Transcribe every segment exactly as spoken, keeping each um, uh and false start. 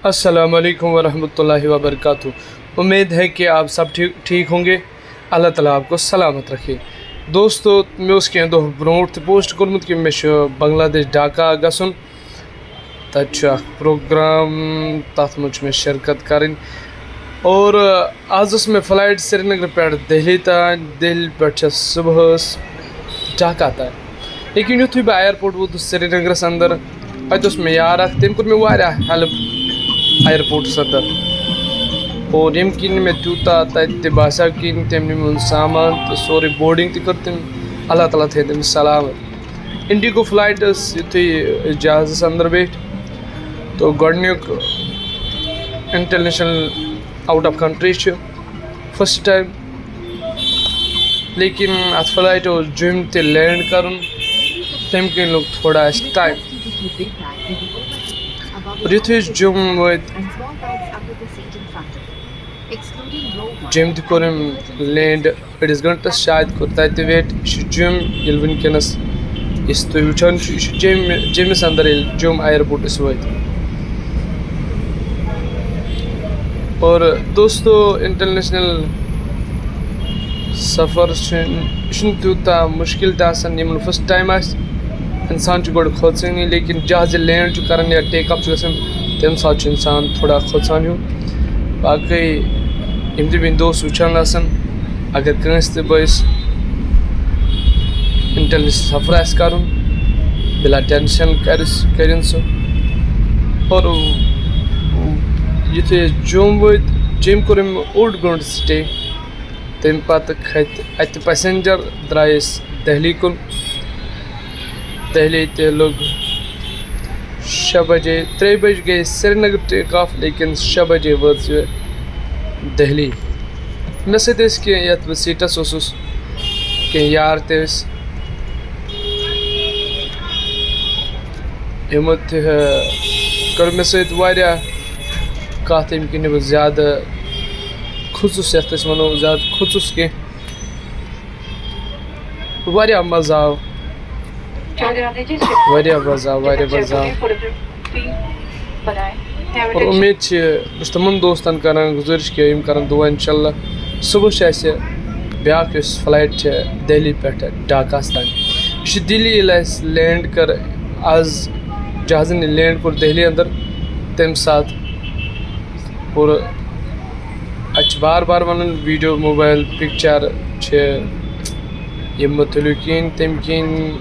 السلام علیکم ورحمۃ اللہ وبرکاتہ۔ امید ہے کہ آپ سب ٹھیک ٹھیک ہوں گے۔ اللہ تعالیٰ آپ کو سلامت رکھے۔ دوستو، مےٚ اوس کینٛہہ دۄہ برونٛٹھ تہِ پوسٹ کوٚرمُت کہِ مےٚ چھُ بنگلہ دیش ڈھاکہ گژھُن۔ تَتہِ چھُ اَکھ پروگرام، تَتھ منٛز چھُ مےٚ شرکت کَرٕنۍ۔ اور آز ٲس مےٚ فلایٹ سرینگرٕ پٮ۪ٹھ دہلی تام، دہلی پٮ۪ٹھ چھَس صُبحَس ڈھاکہ تام۔ لیکن یُتھُے بہٕ ایئرپورٹ ووتُس سرینگرَس اندر، اَتہِ اوس مےٚ یار اَکھ، تٔمۍ کوٚر مےٚ واریاہ ہیلپ ایئرپورٹَس اندر۔ اور ییٚمہِ کِنۍ مےٚ تیوٗتاہ تَتہِ تہِ باسیو کِہیٖنۍ، تٔمۍ نیوٗ میون سامان تہٕ سورُے بورڈنگ تہِ کٔر تٔمۍ۔ اللہ تعالیٰ تھٲیِن تٔمِس سلامت۔ انڈیگو فلائٹ ٲس، یُتھُے أسۍ جہازَس اندر بیٖٹھۍ، تو گۄڈٕنیُک انٹرنیشنل آؤٹ آف کنٹری چھُ، فرسٹ ٹائم۔ لیکن اَتھ فلائٹ اوس جوٚمہِ تہِ لینڈ کَرُن، تَمہِ کِنۍ لوٚگ تھوڑا اَسہِ ٹائم۔ اور یُتھُے أسۍ جوٚم وٲتۍ، جوٚمہِ تہِ کوٚر أمۍ لینڈ أڑِس گھنٹس شاید کوٚر تَتہِ ویٹ۔ یہِ چھُ جوٚم، ییٚلہِ وٕنکیٚنَس یُس تُہۍ وٕچھان چھِو، یہِ چھُ جوٚمہِ، جوٚمِس اندر، ییٚلہِ جوٚم ایئرپورٹ أسۍ وٲتۍ۔ اور دوستو، انٹرنیشنل سفر چھُ، یہِ چھُنہٕ تیوٗتاہ مُشکِل تہِ آسان۔ یِمن فرسٹ ٹائم آسہِ، انسان چھُ گۄڈٕ کھوژٲنی، لیکن جہاز ییٚلہِ لینڈ چھُ کران یا ٹیک آف چھُ گژھان، تَمہِ ساتہٕ چھُ انسان تھوڑا کھوژان ہیوٗ۔ باقٕے یِم تہِ میٲنۍ دوست وٕچھان آسن، اگر کٲنٛسہِ تہِ بٲیِس انٹرنیشنل سفر آسہِ کرُن، بلا ٹینشن کرِ کرن سُہ۔ اور یُتھُے أسۍ جوٚم وٲتۍ، جوٚمہِ کوٚر أمۍ اوٚڑ گٲنٛٹہٕ سٹے۔ تَمہِ پتہٕ کھٔتۍ اَتہِ پیسنجر، درٛاے أسۍ دہلی کُن۔ دہلی تہِ لوٚگ شےٚ بجے، ترٛیٚیہِ بجہِ گٔے سرینگر ٹیک آف، لیکن شےٚ بجے وٲژ یہِ دہلی۔ مےٚ سۭتۍ ٲسۍ کینٛہہ، یَتھ بہٕ سیٖٹَس اوسُس، کینٛہہ یار تہِ ٲسۍ۔ یِمو تہِ، آ، کٔر مےٚ سۭتۍ واریاہ کَتھ، ییٚمہِ کِنۍ بہٕ زیادٕ کھوٗژُس، یَتھ أسۍ وَنو زیادٕ کھوٗژُس کینٛہہ۔ واریاہ مَزٕ آو۔ واریاہ مَزٕ آو، واریاہ مَزٕ آو۔ اور اُمید چھِ، بہٕ چھُس تِمَن دوستَن کَران گُزٲرِش کہِ یِم کَرَن دُعا، اِنشاء اللہ۔ صُبحَس چھِ اَسہِ بیٛاکھ یۄس فلایٹ چھِ دہلی پٮ۪ٹھ ڈھاکاہَس تام۔ یہِ چھِ دِلی، ییٚلہِ اَسہِ لینڈ کٔر، آز جہازَن ییٚلہِ لینڈ کوٚر دہلی اندر، تَمہِ ساتہٕ کوٚر اَتہِ چھِ بار بار وَنان ویٖڈیو، موبایل، پِکچَر چھِ یِم مہٕ تُلِو کِہیٖنۍ، تَمہِ کِنۍ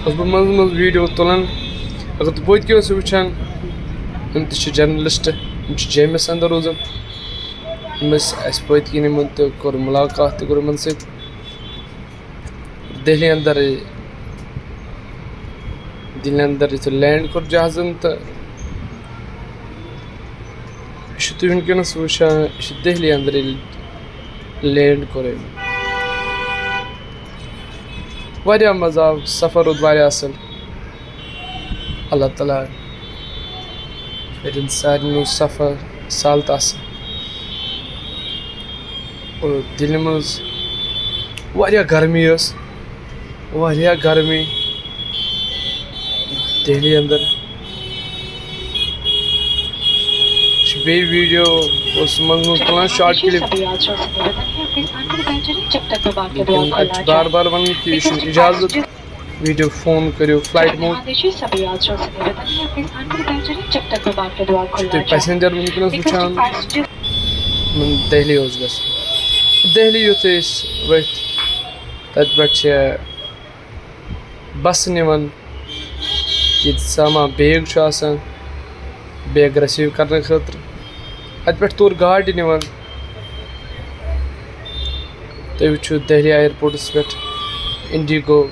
اوسُس بہٕ منٛزٕ منٛزٕ ویٖڈیو تُلان۔ اگر تُہۍ پٔتۍ کِنۍ ٲسِو وٕچھان، یِم تہِ چھِ جٔرنلِسٹ، یِم چھِ جیمِس اندر روزان۔ یِم ٲسۍ اَسہِ پٔتۍ کِنۍ، یِمَن تہِ کوٚر مُلاقات تہِ کوٚر یِمَن سۭتۍ۔ دہلی اندر، دہلی اندر یُتھُے لینڈ کوٚر جہازن، تہٕ یہِ چھُ تُہۍ وٕنکیٚنَس وٕچھان، یہِ چھُ دہلی اندر ییٚلہِ لینڈ کوٚر أمۍ۔ واریاہ مَزٕ آو، سفر روٗد واریاہ اَصٕل۔ اللہ تعالیٰ کٔرِن سارنٕے سفر سہل تہٕ اَصٕل۔ اور دِلہِ منٛز واریاہ گرمی ٲس، واریاہ گرمی دہلی اندر۔ چھُ بیٚیہِ ویٖڈیو اوس منٛزٕ منٛزٕ تُلان شارٹ کلپ۔ لیکن اَتہِ چھُ بار بار وَنُن کہِ یہِ چھُنہٕ اِجازت۔ ویٖڈیو فون کٔرِو فلایٹ موڈ۔ تُہۍ پیسنجر وٕنکیٚنَس وٕچھان، یِمَن دہلی اوس گژھُن۔ دہلی یُتھُے أسۍ ؤتھۍ، تَتہِ پٮ۪ٹھ چھِ بسہٕ نِوان، ییٚتہِ سامان بیگ چھُ آسان، بیگ رٔسیٖو کرنہٕ خٲطرٕ۔ اَتہِ پٮ۪ٹھ توٚر گاڑِ نِوان۔ تُہۍ وٕچھِو دہلی ایئرپورٹَس پٮ۪ٹھ انڈیگو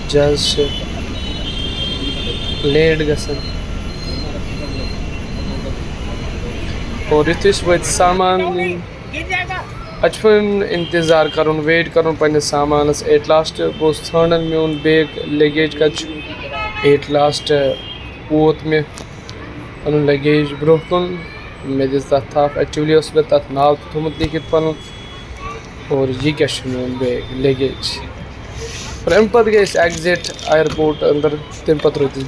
جہاز چھِ لینڈ گژھان۔ اور یُتھُے أسۍ وٲتۍ سامان نِنۍ، اَتہِ چھُ پَنُن اِنتظار کَرُن، ویٹ کَرُن پنٛنِس سامانَس۔ ایٹ لاسٹ بہٕ اوسُس ژھانٛڈان میون بیگ، لگیج کَتہِ چھُ۔ ایٹ لاسٹ ووت مےٚ پَنُن لگیج برونٛہہ کُن۔ مےٚ دِژ تَتھ تھَپھ، ایکچُؤلی اوس مےٚ تَتھ ناو تہِ تھوٚمُت لیکھِتھ پَنُن۔ اور یہِ کیٛاہ چھُ میون بیگ، لگیج۔ اور اَمہِ پَتہٕ گٔے أسۍ ایگزِٹ ایئرپورٹ اَندَر، تَمہِ پَتہٕ روٗدۍ أسۍ